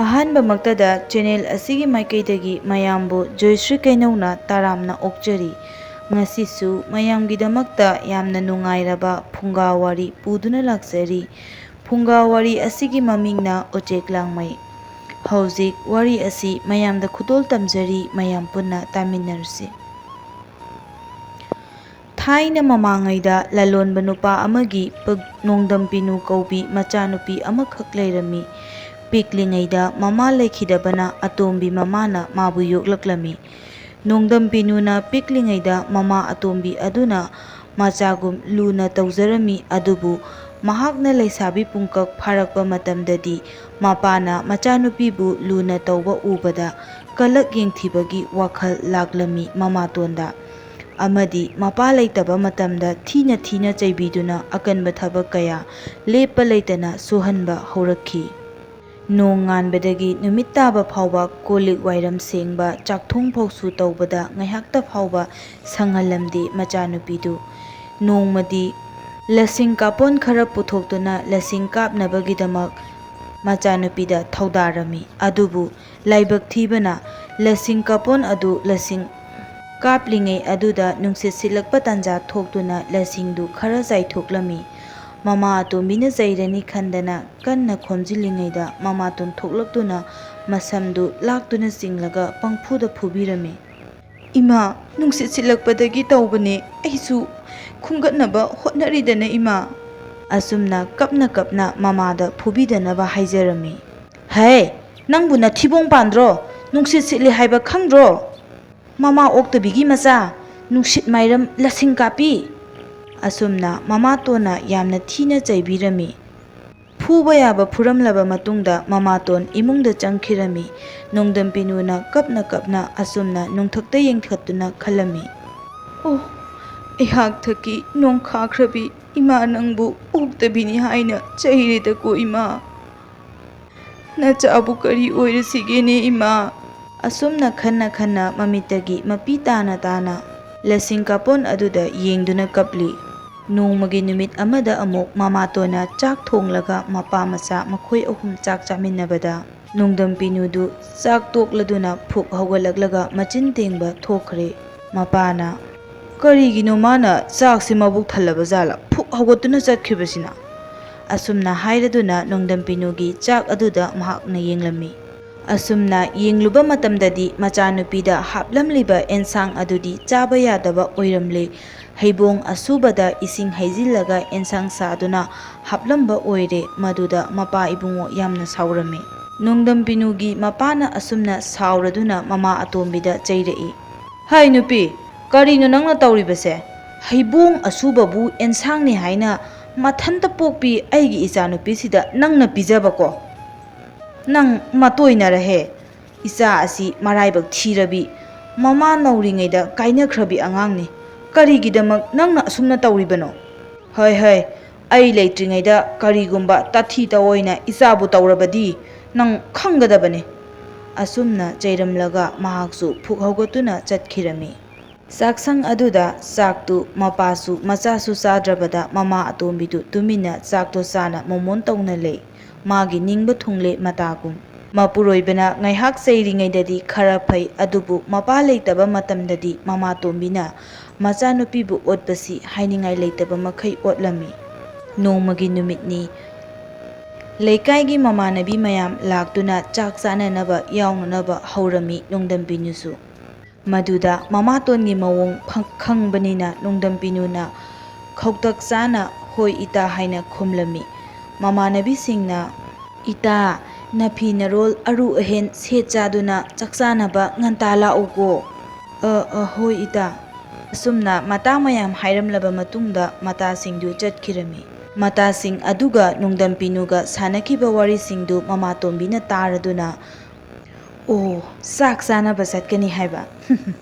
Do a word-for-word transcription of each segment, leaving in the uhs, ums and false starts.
ꯑꯍꯥꯟꯕꯃꯛꯇꯗ channel ꯑꯁꯤꯒꯤ ꯃꯥꯏꯀꯩꯗꯒꯤ ꯃꯌꯥꯝꯕꯨ ꯖꯣꯏꯁ꯭ꯔꯤ ꯀꯩꯅꯧꯅ ꯇꯔꯥꯝꯅ ꯑꯣꯛꯆꯔꯤ꯫ ꯉꯁꯤꯁꯨ ꯃꯌꯥꯝꯒꯤꯗꯃꯛꯇ ꯌꯥꯝꯅ ꯅꯨꯡꯉꯥꯏꯔꯕ ꯐꯨꯡꯒꯥ ꯋꯥꯔꯤ ꯄꯨꯗꯨꯅ ꯂꯥꯛꯆꯔꯤ꯫ ꯐꯨꯡꯒꯥ ꯋꯥꯔꯤ ꯑꯁꯤꯒꯤ ꯃꯃꯤꯡꯅ ꯎꯆꯦꯛ ꯂꯥꯡꯃꯩ꯫ ꯍꯧꯖꯤꯛ ꯋꯥꯔꯤ ꯑꯁꯤ ꯃꯌꯥꯝꯗ ꯈꯨꯗꯣꯜ ꯇꯝꯖꯔꯤ, ꯃꯌꯥꯝ ꯄꯨꯟꯅ ꯇꯥꯃꯤꯟꯅꯔꯁꯤ꯫ ꯊꯥꯏꯅ ꯃꯃꯥꯡꯉꯩꯗ ꯂꯂꯣꯟꯕ ꯅꯨꯄꯥ ꯑꯃꯒꯤ ꯄ-, ꯅꯣꯡꯗꯝ ꯄꯤꯅꯨ ꯀꯧꯕꯤ ꯃꯆꯥꯅꯨꯄꯤ ꯑꯃꯈꯛ ꯂꯩꯔꯝꯃꯤ꯫ ꯄꯤꯛꯂꯤꯉꯩꯗ ꯃꯃꯥ ꯂꯩꯈꯤꯗꯕꯅ ꯑꯇꯣꯝꯕꯤ ꯃꯃꯥꯅ ꯃꯥꯕꯨ ꯌꯣꯛꯂꯛꯂꯝꯃꯤ꯫ ꯅꯣꯡꯗꯝ ꯄꯤꯅꯨꯅ ꯄꯤꯛꯂꯤꯉꯩꯗ ꯃꯃꯥ ꯑꯇꯣꯝꯕꯤ ꯑꯗꯨꯅ ꯃꯆꯥꯒꯨꯝ ꯂꯨꯅ ꯇꯧꯖꯔꯝꯃꯤ, ꯑꯗꯨꯕꯨ ꯃꯍꯥꯛꯅ ꯂꯩꯁꯥꯕꯤ ꯄꯨꯡꯀꯛ ꯐꯥꯔꯛꯄ ꯃꯇꯝꯗꯗꯤ ꯃꯄꯥꯅ ꯃꯆꯥꯅꯨꯄꯤꯕꯨ ꯂꯨꯅ ꯇꯧꯕ ꯎꯕꯗ ꯀꯂꯛ ꯌꯦꯡꯊꯤꯕꯒꯤ ꯋꯥꯈꯜ ꯂꯥꯛꯂꯝꯃꯤ ꯃꯃꯥꯇꯣꯟꯗ꯫ ꯑꯃꯗꯤ ꯃꯄꯥ ꯂꯩꯇꯕ ꯃꯇꯝꯗ ꯊꯤꯅ ꯊꯤꯅ ꯆꯩꯕꯤꯗꯨꯅ ꯑꯀꯟꯕ ꯊꯕꯛ ꯀꯌꯥ ꯂꯦꯞꯄ ꯂꯩꯇꯅ ꯁꯨꯍꯟꯕ ꯍꯧꯔꯛꯈꯤ꯫ ꯅꯣꯡ ꯉꯥꯟꯕꯗꯒꯤ ꯅꯨꯃꯤꯠ ꯇꯥꯕ ꯐꯥꯎꯕ ꯀꯣꯜ ꯂꯤꯛ ꯋꯥꯏꯔꯝ ꯁꯦꯡꯕ, ꯆꯥꯛꯊꯣꯡ ꯐꯥꯎꯁꯨ ꯇꯧꯕꯗ ꯉꯥꯏꯍꯥꯛꯇ ꯐꯥꯎꯕ ꯁꯪꯍꯜꯂꯝꯗꯦ ꯃꯆꯥꯅꯨꯄꯤꯗꯨ꯫ ꯅꯣꯡꯃꯗꯤ ꯂꯁꯤꯡ ꯀꯥꯞꯄꯣꯟ ꯈꯔ ꯄꯨꯊꯣꯛꯇꯨꯅ ꯂꯁꯤꯡ ꯀꯥꯞꯅꯕꯒꯤꯗꯃꯛ ꯃꯆꯥꯅꯨꯄꯤꯗ ꯊꯧꯗꯥꯔꯝꯃꯤ꯫ ꯑꯗꯨꯕꯨ ꯂꯥꯏꯕꯛ ꯊꯤꯕꯅ ꯂꯁꯤꯡ ꯀꯥꯞꯄꯣꯟ ꯑꯗꯨ ꯂꯁꯤꯡ ꯀꯥꯞꯂꯤꯉꯩ ꯑꯗꯨꯗ ꯅꯨꯡꯁꯤꯠ ꯁꯤꯠꯂꯛꯄ ꯇꯥꯟꯖꯥ ꯊꯣꯛꯇꯨꯅ ꯂꯁꯤꯡꯗꯨ ꯈꯔ ꯆꯥꯏꯊꯣꯛꯂꯝꯃꯤ꯫ ꯃꯃꯥ ꯑꯇꯣꯝꯕꯤꯅ ꯆꯩꯔꯅꯤ ꯈꯟꯗꯅ ꯀꯟꯅ ꯈꯣꯝꯖꯤꯜꯂꯤꯉꯩꯗ ꯃꯃꯥꯇꯣꯟ ꯊꯣꯛꯂꯛꯇꯨꯅ ꯃꯁꯝꯗꯨ ꯂꯥꯛꯇꯨꯅ ꯆꯤꯡꯂꯒ ꯄꯪꯐꯨꯗ ꯐꯨꯕꯤꯔꯝꯃꯤ꯫ "ꯏꯃꯥ, ꯅꯨꯡꯁꯤꯠ ꯁꯤꯠꯂꯛꯄꯗꯒꯤ ꯇꯧꯕꯅꯦ, ꯑꯩꯁꯨ ꯈꯨꯝꯒꯠꯅꯕ ꯍꯣꯠꯅꯔꯤꯗꯅ ꯏꯃꯥ"꯫ ꯑꯁꯨꯝꯅ ꯀꯞꯅ ꯀꯞꯅ ꯃꯃꯥꯗ ꯐꯨꯕꯤꯗꯅꯕ ꯍꯥꯏꯖꯔꯝꯃꯤ꯫ "ꯍꯦ, ꯅꯪꯕꯨ ꯅꯊꯤꯕꯣꯡ ꯄꯥꯟꯗ꯭ꯔꯣ? ꯅꯨꯡꯁꯤꯠ ꯁꯤꯠꯂꯤ ꯍꯥꯏꯕ ꯈꯪꯗ꯭ꯔꯣ? ꯃꯃꯥ ꯑꯣꯛꯇꯕꯤꯒꯤ ꯃꯆꯥ, ꯅꯨꯡꯁꯤꯠ ꯃꯥꯏꯔꯝ ꯂꯁꯤꯡ ꯀꯥꯞꯄꯤ"꯫ ꯑꯁꯨꯝꯅ ꯃꯃꯥꯇꯣꯟꯅ ꯌꯥꯝꯅ ꯊꯤꯅ ꯆꯩꯕꯤꯔꯝꯃꯤ꯫ ꯐꯨꯕ ꯌꯥꯕ ꯐꯨꯔꯝꯂꯕ ꯃꯇꯨꯡꯗ ꯃꯃꯥꯇꯣꯟ ꯏꯃꯨꯡꯗ ꯆꯪꯈꯤꯔꯝꯃꯤ꯫ ꯅꯣꯡꯗꯝ ꯄꯤꯅꯨꯅ ꯀꯞꯅ ꯀꯞꯅ ꯑꯁꯨꯝꯅ ꯅꯣꯡꯊꯛꯇ ꯌꯦꯡꯈꯠꯇꯨꯅ ꯈꯜꯂꯝꯃꯤ꯫ "ꯑꯣ, ꯑꯩꯍꯥꯛ ꯊꯛꯀꯤ ꯅꯣꯡꯈꯥꯈ꯭ꯔꯕꯤ ꯏꯃꯥ, ꯅꯪꯕꯨ ꯑꯣꯛꯇꯕꯤꯅꯤ ꯍꯥꯏꯅ ꯆꯩꯔꯦꯗꯀꯣ ꯏꯃꯥ꯫ ꯅꯆꯥꯕꯨ ꯀꯔꯤ ꯑꯣꯏꯔꯁꯤꯒꯦꯅꯦ ꯏꯃꯥ?" ꯑꯁꯨꯝꯅ ꯈꯟꯅ ꯈꯟꯅ ꯃꯃꯤꯠꯇꯒꯤ ꯃꯄꯤ ꯇꯥꯅ ꯇꯥꯅ ꯂꯁꯤꯡ ꯀꯥꯞꯄꯣꯟ ꯑꯗꯨꯗ ꯌꯦꯡꯗꯨꯅ ꯀꯞꯂꯤ꯫ ꯅꯣꯡꯃꯒꯤ ꯅꯨꯃꯤꯠ ꯑꯃꯗ ꯑꯃꯨꯛ ꯃꯃꯥꯇꯣꯟꯅ ꯆꯥꯛ ꯊꯣꯡꯂꯒ ꯃꯄꯥ ꯃꯆꯥ ꯃꯈꯣꯏ ꯑꯍꯨꯝ ꯆꯥꯛ ꯆꯥꯃꯤꯟꯅꯕꯗ, ꯅꯣꯡꯗꯝ ꯄꯤꯅꯨꯗꯨ ꯆꯥꯛ ꯇꯣꯛꯂꯗꯨꯅ ꯐꯨꯛ ꯍꯧꯒꯠꯂꯛꯂꯒ ꯃꯆꯤꯟ ꯇꯦꯡꯕ ꯊꯣꯛꯈ꯭ꯔꯦ꯫ ꯃꯄꯥꯅ, "ꯀꯔꯤꯒꯤꯅꯣ ꯃꯥꯅ ꯆꯥꯛꯁꯤ ꯃꯕꯨꯛ ꯊꯜꯂꯕ ꯖꯥꯠꯂ? ꯐꯨꯛ ꯍꯧꯒꯠꯇꯨꯅ ꯆꯠꯈ꯭ꯔꯤꯕꯁꯤꯅ?" ꯑꯁꯨꯝꯅ ꯍꯥꯏꯔꯗꯨꯅ ꯅꯣꯡꯗꯝ ꯄꯤꯅꯨꯒꯤ ꯆꯥꯛ ꯑꯗꯨꯗ ꯃꯍꯥꯛꯅ ꯌꯦꯡꯂꯝꯃꯤ꯫ ꯑꯁꯨꯝꯅ ꯌꯦꯡꯂꯨꯕ ꯃꯇꯝꯗꯗꯤ ꯃꯆꯥꯅꯨꯄꯤꯗ ꯍꯥꯞꯂꯝꯂꯤꯕ ꯑꯦꯟꯁꯥꯡ ꯑꯗꯨꯗꯤ ꯆꯥꯕ ꯌꯥꯗꯕ ꯑꯣꯏꯔꯝꯂꯦ꯫ ꯍꯩꯕꯣꯡ ꯑꯁꯨꯕꯗ ꯏꯁꯤꯡ ꯍꯩꯖꯤꯜꯂꯒ ꯑꯦꯟꯁꯥꯡ ꯁꯥꯗꯨꯅ ꯍꯥꯞꯂꯝꯕ ꯑꯣꯏꯔꯦ꯫ ꯃꯗꯨꯗ ꯃꯄꯥ ꯏꯕꯨꯡꯉꯣ ꯌꯥꯝꯅ ꯁꯥꯎꯔꯝꯃꯤ꯫ ꯅꯣꯡꯗꯝ ꯄꯤꯅꯨꯒꯤ ꯃꯄꯥꯅ ꯑꯁꯨꯝꯅ ꯁꯥꯎꯔꯗꯨꯅ ꯃꯃꯥ ꯑꯇꯣꯝꯕꯤꯗ ꯆꯩꯔꯛꯏ꯫ "ꯍꯥꯏ ꯅꯨꯄꯤ, ꯀꯔꯤꯅꯣ ꯅꯪꯅ ꯇꯧꯔꯤꯕꯁꯦ? ꯍꯩꯕꯣꯡ ꯑꯁꯨꯕꯕꯨ ꯑꯦꯟꯁꯥꯡꯅꯤ ꯍꯥꯏꯅ ꯃꯊꯟꯇ ꯄꯣꯛꯄꯤ ꯑꯩꯒꯤ ꯏꯆꯥꯅꯨꯄꯤꯁꯤꯗ ꯅꯪꯅ ꯄꯤꯖꯕꯀꯣ? ꯅꯪ ꯃꯇꯣꯏꯅꯔꯍꯦ꯫ ꯏꯆꯥ ꯑꯁꯤ ꯃꯔꯥꯏꯕꯛ ꯊꯤꯔꯕꯤ, ꯃꯃꯥ ꯅꯧꯔꯤꯉꯩꯗ ꯀꯥꯏꯅꯈ꯭ꯔꯕꯤ ꯑꯉꯥꯡꯅꯤ꯫ ꯀꯔꯤꯒꯤꯗꯃꯛ ꯅꯪꯅ ꯑꯁꯨꯝꯅ ꯇꯧꯔꯤꯕꯅꯣ? ꯍꯣꯏ, ꯍꯣꯏ, ꯑꯩ ꯂꯩꯇ꯭ꯔꯤꯉꯩꯗ ꯀꯔꯤꯒꯨꯝꯕ ꯇꯥꯊꯤ ꯇꯥꯑꯣꯏꯅ ꯏꯆꯥꯕꯨ ꯇꯧꯔꯕꯗꯤ ꯅꯪ ꯈꯪꯒꯗꯕꯅꯤ꯫" ꯑꯁꯨꯝꯅ ꯆꯩꯔꯝꯂꯒ ꯃꯍꯥꯛꯁꯨ ꯐꯨꯛ ꯍꯧꯒꯠꯇꯨꯅ ꯆꯠꯈꯤꯔꯝꯃꯤ꯫ ꯆꯥꯛꯁꯪ ꯑꯗꯨꯗ ꯆꯥꯛꯇꯨ ꯃꯄꯥꯁꯨ ꯃꯆꯥꯁꯨ ꯆꯥꯗ꯭ꯔꯕꯗ ꯃꯃꯥ ꯑꯇꯣꯝꯕꯤꯗꯨ ꯇꯨꯃꯤꯟꯅ ꯆꯥꯛꯇꯣ ꯆꯥꯅ ꯃꯣꯃꯣꯟ ꯇꯧꯅ ꯂꯩ꯫ ꯃꯥꯒꯤ ꯅꯤꯡꯕ ꯊꯨꯡꯂꯦ ꯃꯇꯥꯒꯨꯝ꯫ ꯃꯄꯨꯔꯣꯏꯕꯅ ꯉꯥꯏꯍꯥꯛ ꯆꯩꯔꯤꯉꯩꯗꯗꯤ ꯈꯔ ꯐꯩ, ꯑꯗꯨꯕꯨ ꯃꯄꯥ ꯂꯩꯇꯕ ꯃꯇꯝꯗꯗꯤ ꯃꯃꯥꯇꯣꯝꯕꯤꯅ ꯃꯆꯥꯅꯨꯄꯤꯕꯨ ꯑꯣꯠꯄꯁꯤ ꯍꯥꯏꯅꯤꯡꯉꯥꯏ ꯂꯩꯇꯕ ꯃꯈꯩ ꯑꯣꯠꯂꯝꯃꯤ꯫ ꯅꯣꯡꯃꯒꯤ ꯅꯨꯃꯤꯠꯅꯤ꯫ ꯂꯩꯀꯥꯏꯒꯤ ꯃꯃꯥꯟꯅꯕꯤ ꯃꯌꯥꯝ ꯂꯥꯛꯇꯨꯅ ꯆꯥꯛ ꯆꯥꯅꯅꯕ ꯌꯥꯎꯅꯅꯕ ꯍꯧꯔꯝꯃꯤ ꯅꯣꯡꯗꯝꯕꯤꯅꯨꯁꯨ꯫ ꯃꯗꯨꯗ ꯃꯃꯥꯇꯣꯟꯒꯤ ꯃꯑꯣꯡ ꯐ-, ꯈꯪꯕꯅꯤꯅ ꯅꯣꯡꯗꯝ ꯄꯤꯅꯨꯅ ꯈꯧꯇꯛ ꯆꯥꯅ, "ꯍꯣꯏ ꯏꯇꯥ" ꯍꯥꯏꯅ ꯈꯨꯝꯂꯝꯃꯤ꯫ ꯃꯃꯥꯟꯅꯕꯤꯁꯤꯡꯅ, "ꯏꯇꯥ, ꯅꯐꯤ ꯅꯔꯣꯜ ꯑꯔꯨ ꯑꯍꯦꯟ ꯁꯦꯠ ꯆꯥꯗꯨꯅ ꯆꯥꯛ ꯆꯥꯅꯕ ꯉꯟꯇꯥ ꯂꯥꯛꯎꯀꯣ꯫" "ꯑ, ꯑ, ꯍꯣꯏ ꯏꯇꯥ꯫" ꯑꯁꯨꯝꯅ ꯃꯇꯥ ꯃꯌꯥꯝ ꯍꯥꯏꯔꯝꯂꯕ ꯃꯇꯨꯡꯗ ꯃꯇꯥꯁꯤꯡꯗꯨ ꯆꯠꯈꯤꯔꯝꯃꯤ꯫ ꯃꯇꯥꯁꯤꯡ ꯑꯗꯨꯒ ꯅꯣꯡꯗꯝ ꯄꯤꯅꯨꯒ ꯁꯥꯟꯅꯈꯤꯕ ꯋꯥꯔꯤꯁꯤꯡꯗꯨ ꯃꯃꯥꯇꯣꯝꯕꯤꯅ ꯇꯥꯔꯗꯨꯅ, "ꯑꯣ, ꯆꯥꯛ ꯆꯥꯅꯕ ꯆꯠꯀꯅꯤ ꯍꯥꯏꯕ?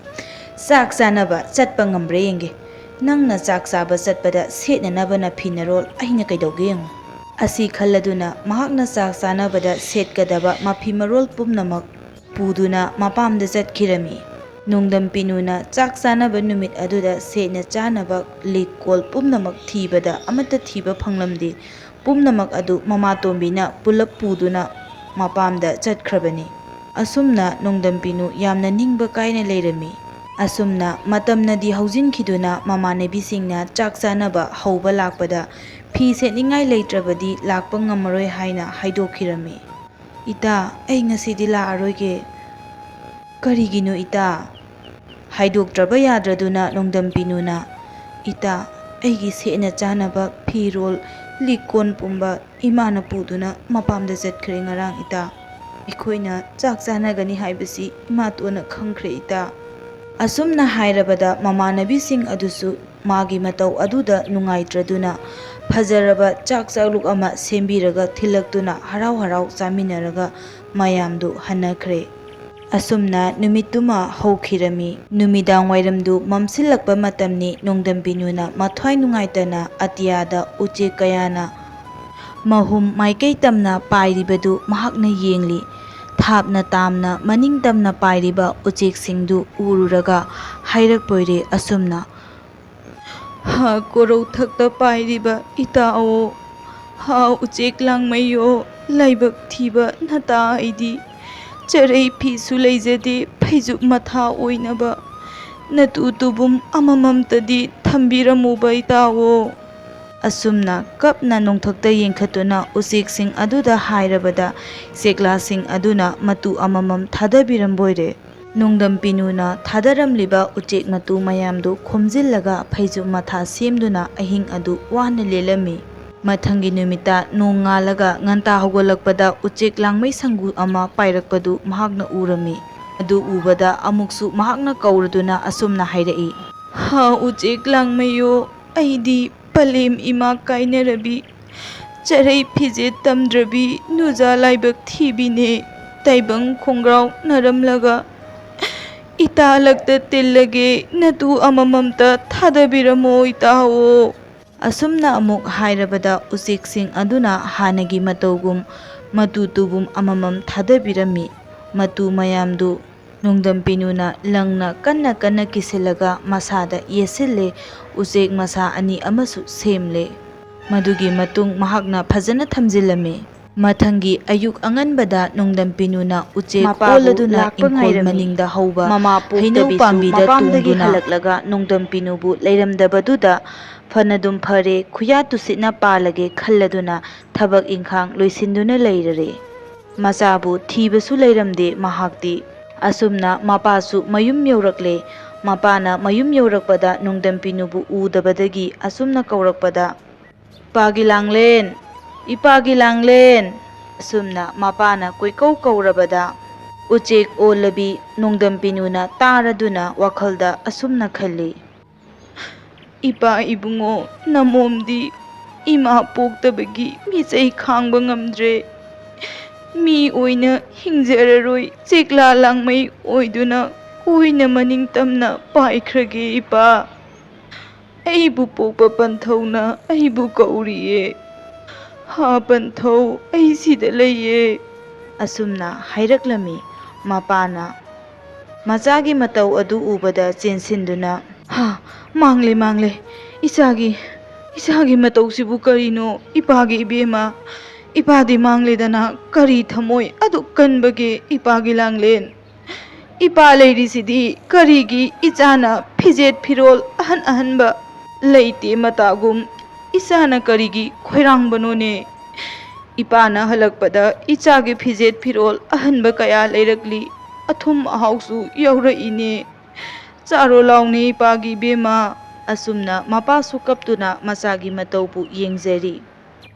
ꯆꯥꯛ ꯆꯥꯅꯕ ꯆꯠꯄ ꯉꯝꯕ꯭ꯔꯥ ꯌꯦꯡꯒꯦ꯫ ꯅꯪꯅ ꯆꯥꯛ ꯆꯥꯕ ꯆꯠꯄꯗ ꯁꯦꯠꯅꯅꯕ ꯅꯐꯤ ꯅꯔꯣꯜ ꯑꯩꯅ ꯀꯩꯗꯧꯒꯦ ꯌꯦꯡꯉꯨ꯫" ꯑꯁꯤ ꯈꯜꯂꯗꯨꯅ ꯃꯍꯥꯛꯅ ꯆꯥꯛ ꯆꯥꯅꯕꯗ ꯁꯦꯠꯀꯗꯕ ꯃꯐꯤ ꯃꯔꯣꯜ ꯄꯨꯝꯅꯃꯛ ꯄꯨꯗꯨꯅ ꯃꯄꯥꯝꯗ ꯆꯠꯈꯤꯔꯝꯃꯤ꯫ ꯅꯣꯡꯗꯝ ꯄꯤꯅꯨꯅ ꯆꯥꯛ ꯆꯥꯅꯕ ꯅꯨꯃꯤꯠ ꯑꯗꯨꯗ ꯁꯦꯠꯅ ꯆꯥꯅꯕ ꯂꯤꯛ ꯀꯣꯜ ꯄꯨꯝꯅꯃꯛ ꯊꯤꯕꯗ ꯑꯃꯠꯇ ꯊꯤꯕ ꯐꯪꯂꯝꯗꯦ꯫ ꯄꯨꯝꯅꯃꯛ ꯑꯗꯨ ꯃꯃꯥꯇꯣꯝꯕꯤꯅ ꯄꯨꯂꯞ ꯄꯨꯗꯨꯅ ꯃꯄꯥꯝꯗ ꯆꯠꯈ꯭ꯔꯕꯅꯤ꯫ ꯑꯁꯨꯝꯅ ꯅꯣꯡꯗꯝ ꯄꯤꯅꯨ ꯌꯥꯝꯅ ꯅꯤꯡꯕ ꯀꯥꯏꯅ ꯂꯩꯔꯝꯃꯤ꯫ ꯑꯁꯨꯝꯅ ꯃꯇꯝꯅꯗꯤ ꯍꯧꯖꯤꯟꯈꯤꯗꯨꯅ ꯃꯃꯥꯟꯅꯕꯤꯁꯤꯡꯅ ꯆꯥꯛ ꯆꯥꯅꯕ ꯍꯧꯕ ꯂꯥꯛꯄꯗ ꯐꯤ ꯁꯦꯠꯅꯤꯡꯉꯥꯏ ꯂꯩꯇ꯭ꯔꯕꯗꯤ ꯂꯥꯛꯄ ꯉꯝꯃꯔꯣꯏ ꯍꯥꯏꯅ ꯍꯥꯏꯗꯣꯛꯈꯤꯔꯝꯃꯤ꯫ "ꯏꯇꯥ, ꯑꯩ ꯉꯁꯤꯗꯤ ꯂꯥꯛꯑꯔꯣꯏꯒꯦ꯫" "ꯀꯔꯤꯒꯤꯅꯣ ꯏꯇꯥ?" ꯍꯥꯏꯗꯣꯛꯇ꯭ꯔꯕ ꯌꯥꯗ꯭ꯔꯗꯨꯅ ꯅꯣꯡꯗꯝ ꯄꯤꯅꯨꯅ, "ꯏꯇꯥ, ꯑꯩꯒꯤ ꯁꯦꯠꯅ ꯆꯥꯅꯕ ꯐꯤꯔꯣꯜ, ꯂꯤꯛ ꯀꯣꯟ ꯄꯨꯝꯕ ꯏꯃꯥꯅ ꯄꯨꯗꯨꯅ ꯃꯄꯥꯝꯗ ꯆꯠꯈ꯭ꯔꯦ ꯉꯔꯥꯡ ꯏꯇꯥ꯫ ꯑꯩꯈꯣꯏꯅ ꯆꯥꯛ ꯆꯥꯅꯒꯅꯤ ꯍꯥꯏꯕꯁꯤ ꯏꯃꯥꯇꯣꯟꯅ ꯈꯪꯈ꯭ꯔꯦ ꯏꯇꯥ꯫" ꯑꯁꯨꯝꯅ ꯍꯥꯏꯔꯕꯗ ꯃꯃꯥꯟꯅꯕꯤꯁꯤꯡ ꯑꯗꯨꯁꯨ ꯃꯥꯒꯤ ꯃꯇꯧ ꯑꯗꯨꯗ ꯅꯨꯡꯉꯥꯏꯇ꯭ꯔꯗꯨꯅ ꯐꯖꯔꯕ ꯆꯥꯛ ꯆꯥꯛꯂꯨꯛ ꯑꯃ ꯁꯦꯝꯕꯤꯔꯒ ꯊꯤꯜꯂꯛꯇꯨꯅ ꯍꯔꯥꯎ ꯍꯔꯥꯎ ꯆꯥꯃꯤꯟꯅꯔꯒ ꯃꯌꯥꯝꯗꯨ ꯍꯟꯅꯈ꯭ꯔꯦ꯫ ꯑꯁꯨꯝꯅ ꯅꯨꯃꯤꯠꯇꯨꯃ ꯍꯧꯈꯤꯔꯝꯃꯤ꯫ ꯅꯨꯃꯤꯗꯥꯡ ꯋꯥꯏꯔꯝꯗꯨ ꯃꯝꯁꯤꯜꯂꯛꯄ ꯃꯇꯝꯅꯤ꯫ ꯅꯣꯡꯗꯝ ꯄꯤꯅꯨꯅ ꯃꯊ꯭ꯋꯥꯏ ꯅꯨꯡꯉꯥꯏꯇꯅ ꯑꯇꯤꯌꯥꯗ ꯎꯆꯦꯛ ꯀꯌꯥꯅ ꯃꯍꯨꯝ ꯃꯥꯏꯀꯩ ꯇꯝꯅ ꯄꯥꯏꯔꯤꯕꯗꯨ ꯃꯍꯥꯛꯅ ꯌꯦꯡꯂꯤ꯫ ꯊꯥꯞꯅ ꯇꯥꯝꯅ ꯃꯅꯤꯡ ꯇꯝꯅ ꯄꯥꯏꯔꯤꯕ ꯎꯆꯦꯛꯁꯤꯡꯗꯨ ꯎꯔꯨꯔꯒ ꯍꯥꯏꯔꯛꯄꯣꯏꯔꯦ ꯑꯁꯨꯝꯅ, "ꯍꯥ ꯀꯣꯔꯧꯊꯛꯇ ꯄꯥꯏꯔꯤꯕ ꯏꯇꯥꯑꯣ, ꯍꯥ ꯎꯆꯦꯛ ꯂꯥꯡꯃꯩꯌꯣ, ꯂꯥꯏꯕꯛ ꯊꯤꯕ ꯅꯇꯥ ꯑꯩꯗꯤ꯫ ꯆꯔꯩ ꯐꯤꯁꯨ ꯂꯩꯖꯗꯦ, ꯐꯩꯖꯨꯞ ꯃꯊꯥ ꯑꯣꯏꯅꯕ꯫ ꯅꯇꯨ ꯇꯨꯕꯨꯝ ꯑꯃꯃꯝꯇꯗꯤ ꯊꯝꯕꯤꯔꯝꯃꯨꯕ ꯏꯇꯥꯑꯣ꯫" ꯑꯁꯨꯝꯅ ꯀꯞꯅ ꯅꯣꯡꯊꯛꯇ ꯌꯦꯡꯈꯠꯇꯨꯅ ꯎꯆꯦꯛꯁꯤꯡ ꯑꯗꯨꯗ ꯍꯥꯏꯔꯕꯗ ꯆꯦꯛꯂꯥꯁꯤꯡ ꯑꯗꯨꯅ ꯃꯇꯨ ꯑꯃꯃꯝ ꯊꯥꯗꯕꯤꯔꯝꯕꯣꯏꯔꯦ꯫ ꯅꯣꯡꯗꯝ ꯄꯤꯅꯨꯅ ꯊꯥꯗꯔꯝꯂꯤꯕ ꯎꯆꯦꯛ ꯃꯇꯨ ꯃꯌꯥꯝꯗꯨ ꯈꯣꯝꯖꯤꯜꯂꯒ ꯐꯩꯖꯨꯞ ꯃꯊꯥ ꯁꯦꯝꯗꯨꯅ ꯑꯍꯤꯡ ꯑꯗꯨ ꯋꯥꯅ ꯂꯦꯜꯂꯝꯃꯤ꯫ ꯃꯊꯪꯒꯤ ꯅꯨꯃꯤꯠꯇ ꯅꯣꯡ ꯉꯥꯜꯂꯒ ꯉꯟꯇꯥ ꯍꯧꯒꯠꯂꯛꯄꯗ ꯎꯆꯦꯛ ꯂꯥꯡꯃꯩ ꯁꯪꯒꯨ ꯑꯃ ꯄꯥꯏꯔꯛꯄꯗꯨ ꯃꯍꯥꯛꯅ ꯎꯔꯝꯃꯤ꯫ ꯑꯗꯨ ꯎꯕꯗ ꯑꯃꯨꯛꯁꯨ ꯃꯍꯥꯛꯅ ꯀꯧꯔꯗꯨꯅ ꯑꯁꯨꯝꯅ ꯍꯥꯏꯔꯛꯏ, "ꯍꯥ ꯎꯆꯦꯛ ꯂꯥꯡꯃꯩꯌꯣ, ꯑꯩꯗꯤ ꯄꯂꯦꯝ ꯏꯃꯥ ꯀꯥꯏꯅꯔꯕꯤ, ꯆꯔꯩ ꯐꯤꯖꯦꯠ ꯇꯝꯗ꯭ꯔꯕꯤ, ꯅꯨꯖꯥ ꯂꯥꯏꯕꯛ ꯊꯤꯕꯤꯅꯦ꯫ ꯇꯥꯏꯕꯪ ꯈꯣꯡꯒ꯭ꯔꯥꯎ ꯅꯥꯔꯝꯂꯒ ꯏꯇꯥ ꯂꯛꯇ ꯇꯤꯜꯂꯒꯦ, ꯅꯇꯨ ꯑꯃꯃꯝꯇ ꯊꯥꯗꯕꯤꯔꯝꯃꯣ ꯏꯇꯥꯑꯣ꯫" ꯑꯁꯨꯝꯅ ꯑꯃꯨꯛ ꯍꯥꯏꯔꯕꯗ ꯎꯆꯦꯛꯁꯤꯡ ꯑꯗꯨꯅ ꯍꯥꯟꯅꯒꯤ ꯃꯇꯧꯒꯨꯝ ꯃꯇꯨ ꯇꯨꯕꯨꯝ ꯑꯃꯃꯝ ꯊꯥꯗꯕꯤꯔꯝꯃꯤ꯫ ꯃꯇꯨ ꯃꯌꯥꯝꯗꯨ ꯅꯣꯡꯗꯝ ꯄꯤꯅꯨꯅ ꯂꯪꯅ ꯀꯟꯅ ꯀꯟꯅ ꯀꯤꯁꯤꯜꯂꯒ ꯃꯁꯥꯗ ꯌꯦꯠꯁꯤꯜꯂꯦ꯫ ꯎꯆꯦꯛ ꯃꯁꯥ ꯑꯅꯤ ꯑꯃꯁꯨ ꯁꯦꯝꯂꯦ꯫ ꯃꯗꯨꯒꯤ ꯃꯇꯨꯡ ꯃꯍꯥꯛꯅ ꯐꯖꯅ ꯊꯝꯖꯤꯜꯂꯝꯃꯤ꯫ ꯃꯊꯪꯒꯤ ꯑꯌꯨꯛ ꯑꯉꯟꯕꯗ ꯅꯣꯡꯗꯝ ꯄꯤꯅꯨꯅ ꯎꯆꯦꯛ ꯃꯄꯥꯕꯨ ꯑꯣꯜꯂꯗꯨꯅ ꯂꯥꯛꯄ ꯏꯪꯈꯣꯜ ꯉꯥꯏꯔꯝꯃꯤ꯫ ꯃꯅꯤꯡꯗ ꯍꯧꯕ ꯃꯃꯥ ꯍꯩꯅꯧ ꯄꯣꯛꯇꯕꯤꯁꯨ ꯄꯥꯝꯕꯤꯗ ꯃꯄꯥꯝꯗꯒꯤ ꯇꯣꯡꯗꯨꯅ ꯍꯜꯂꯛꯂꯒ ꯅꯣꯡꯗꯝ ꯄꯤꯅꯨꯕꯨ ꯂꯩꯔꯝꯗꯕꯗꯨꯗ ꯐꯅꯗꯨꯝ ꯐꯔꯦ, ꯈꯨꯌꯥ ꯇꯨꯁꯤꯠꯅ ꯄꯥꯜꯂꯒꯦ ꯈꯜꯂꯗꯨꯅ ꯊꯕꯛ ꯏꯪꯈꯥꯡ ꯂꯣꯏꯁꯤꯟꯗꯨꯅ ꯂꯩꯔꯔꯦ꯫ ꯃꯆꯥꯕꯨ ꯊꯤꯕꯁꯨ ꯂꯩꯔꯝꯗꯦ ꯃꯍꯥꯛꯇꯤ꯫ ꯑꯁꯨꯝꯅ ꯃꯄꯥꯁꯨ ꯃꯌꯨꯝ ꯌꯧꯔꯛꯂꯦ꯫ ꯃꯄꯥꯅ ꯃꯌꯨꯝ ꯌꯧꯔꯛꯄꯗ ꯅꯣꯡꯗꯝ ꯄꯤꯅꯨꯕꯨ ꯎꯗꯕꯗꯒꯤ ꯑꯁꯨꯝꯅ ꯀꯧꯔꯛꯄꯗ, "ꯏꯄꯥꯒꯤ ꯂꯥꯡꯂꯦꯟ! ꯏꯄꯥꯒꯤ ꯂꯥꯡꯂꯦꯟ!" ꯑꯁꯨꯝꯅ ꯃꯄꯥꯅ ꯀꯣꯏꯀꯧ ꯀꯧꯔꯕꯗ, ꯎꯆꯦꯛ ꯑꯣꯜꯂꯕꯤ ꯅꯣꯡꯗꯝ ꯄꯤꯅꯨꯅ ꯇꯥꯔꯗꯨꯅ ꯋꯥꯈꯜꯗ ꯑꯁꯨꯝꯅ ꯈꯜꯂꯤ, "ꯏꯄꯥ ꯏꯕꯨꯡꯉꯣ, ꯅꯃꯣꯝꯗꯤ ꯏꯃꯥ ꯄꯣꯛꯇꯕꯒꯤ ꯃꯤꯆꯩ ꯈꯥꯡꯕ ꯉꯝꯗ꯭ꯔꯦ꯫ ꯃꯤ ꯑꯣꯏꯅ ꯍꯤꯡꯖꯔꯔꯣꯏ, ꯆꯦꯛꯂꯥ ꯂꯥꯡꯃꯩ ꯑꯣꯏꯗꯨꯅ ꯀꯣꯏꯅ ꯃꯅꯤꯡ ꯇꯝꯅ ꯄꯥꯏꯈ꯭ꯔꯒꯦ ꯏꯄꯥ꯫ ꯑꯩꯕꯨ ꯄꯣꯛꯄ ꯄꯟꯊꯧꯅ ꯑꯩꯕꯨ ꯀꯧꯔꯤꯌꯦ꯫ ꯍꯥ ꯄꯟꯊꯧ, ꯑꯩ ꯁꯤꯗ ꯂꯩꯌꯦ"꯫ ꯑꯁꯨꯝꯅ ꯍꯥꯏꯔꯛꯂꯝꯃꯤ꯫ ꯃꯄꯥꯅ ꯃꯆꯥꯒꯤ ꯃꯇꯧ ꯑꯗꯨ ꯎꯕꯗ ꯆꯦꯟꯁꯤꯟꯗꯨꯅ, "ꯍꯥ, ꯃꯥꯡꯂꯦ, ꯃꯥꯡꯂꯦ, ꯏꯆꯥꯒꯤ, ꯏꯆꯥꯒꯤ ꯃꯇꯧꯁꯤꯕꯨ ꯀꯔꯤꯅꯣ? ꯏꯄꯥꯒꯤ ꯏꯕꯦꯝꯃ, ꯏꯄꯥꯗꯤ ꯃꯥꯡꯂꯦꯗꯅ, ꯀꯔꯤ ꯊꯃꯣꯏ ꯑꯗꯨꯛ ꯀꯟꯕꯒꯦ ꯏꯄꯥꯒꯤ ꯂꯥꯡꯂꯦꯟ? ꯏꯄꯥ ꯂꯩꯔꯤꯁꯤꯗꯤ ꯀꯔꯤꯒꯤ ꯏꯆꯥꯅ ꯐꯤꯖꯦꯠ ꯐꯤꯔꯣꯜ ꯑꯍꯟ ꯑꯍꯟꯕ ꯂꯩꯇꯦ ꯃꯇꯥꯒꯨꯝ ꯏꯆꯥꯅ ꯀꯔꯤꯒꯤ ꯈꯣꯏꯔꯥꯡꯕꯅꯣꯅꯦ? ꯏꯄꯥꯅ ꯍꯜꯂꯛꯄꯗ ꯏꯆꯥꯒꯤ ꯐꯤꯖꯦꯠ ꯐꯤꯔꯣꯜ ꯑꯍꯟꯕ ꯀꯌꯥ ꯂꯩꯔꯛꯂꯤ, ꯑꯊꯨꯝ ꯑꯍꯥꯎꯁꯨ ꯌꯥꯎꯔꯛꯏꯅꯦ꯫ ꯆꯥꯔꯣ ꯂꯥꯎꯅꯦ ꯏꯄꯥꯒꯤ ꯏꯕꯦꯝꯃ"꯫ ꯑꯁꯨꯝꯅ ꯃꯄꯥꯁꯨ ꯀꯞꯇꯨꯅ ꯃꯆꯥꯒꯤ ꯃꯇꯧꯕꯨ ꯌꯦꯡꯖꯔꯤ꯫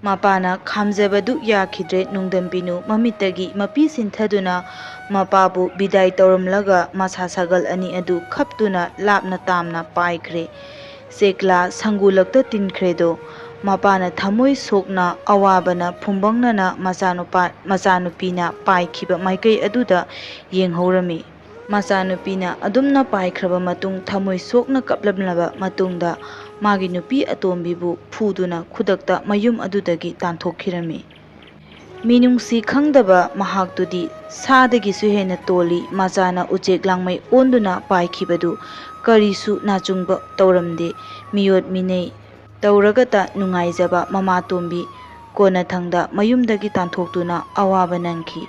ꯃꯄꯥꯅ ꯈꯥꯝꯖꯕꯗꯨ ꯌꯥꯈꯤꯗ꯭ꯔꯦ꯫ ꯅꯣꯡꯗꯝ ꯄꯤꯅꯨ ꯃꯃꯤꯠꯇꯒꯤ ꯃꯄꯤ ꯁꯤꯟꯊꯗꯨꯅ ꯃꯄꯥꯕꯨ ꯕꯤꯗꯥꯏ ꯇꯧꯔꯝꯂꯒ ꯃꯁꯥ ꯁꯒꯜ ꯑꯅꯤ ꯑꯗꯨ ꯈꯞꯇꯨꯅ ꯂꯥꯞꯅ ꯇꯥꯝꯅ ꯄꯥꯏꯈ꯭ꯔꯦ꯫ ꯆꯦꯛꯂꯥ ꯁꯪꯒꯨꯂꯛꯇ ꯇꯤꯟꯈ꯭ꯔꯦꯗꯣ꯫ ꯃꯄꯥꯅ ꯊꯃꯣꯏ ꯁꯣꯛꯅ, ꯑꯋꯥꯕꯅ ꯐꯨꯝꯕꯪꯅꯅ ꯃꯆꯥꯅꯨꯄꯥ, ꯃꯆꯥꯅꯨꯄꯤꯅ ꯄꯥꯏꯈꯤꯕ ꯃꯥꯏꯀꯩ ꯑꯗꯨꯗ ꯌꯦꯡꯍꯧꯔꯝꯃꯤ꯫ ꯃꯆꯥꯅꯨꯄꯤꯅ ꯑꯗꯨꯝꯅ ꯄꯥꯏꯈ꯭ꯔꯕ ꯃꯇꯨꯡ, ꯊꯃꯣꯏ ꯁꯣꯛꯅ ꯀꯞꯂꯝꯂꯕ ꯃꯇꯨꯡꯗ, ꯃꯥꯒꯤ ꯅꯨꯄꯤ ꯑꯇꯣꯝꯕꯤꯕꯨ ꯐꯨꯗꯨꯅ ꯈꯨꯗꯛꯇ ꯃꯌꯨꯝ ꯑꯗꯨꯗꯒꯤ ꯇꯥꯟꯊꯣꯛꯈꯤꯔꯝꯃꯤ꯫ ꯃꯤꯅꯨꯡꯁꯤ ꯈꯪꯗꯕ ꯃꯍꯥꯛꯇꯨꯗꯤ ꯁꯥꯗꯒꯤꯁꯨ ꯍꯦꯟꯅ ꯇꯣꯜꯂꯤ꯫ ꯃꯆꯥꯅ ꯎꯆꯦꯛ ꯂꯥꯡꯃꯩ ꯑꯣꯟꯗꯨꯅ ꯄꯥꯏꯈꯤꯕꯗꯨ ꯀꯔꯤꯁꯨ ꯅꯥꯆꯨꯡꯕ ꯇꯧꯔꯝꯗꯦ꯫ ꯃꯤꯑꯣꯠ ꯃꯤꯅꯩ ꯇꯧꯔꯒꯇ ꯅꯨꯡꯉꯥꯏꯖꯕ ꯃꯃꯥꯇꯣꯝꯕꯤ ꯀꯣꯟꯅꯊꯪꯗ ꯃꯌꯨꯝꯗꯒꯤ ꯇꯥꯟꯊꯣꯛꯇꯨꯅ ꯑꯋꯥꯕ ꯅꯪꯈꯤ꯫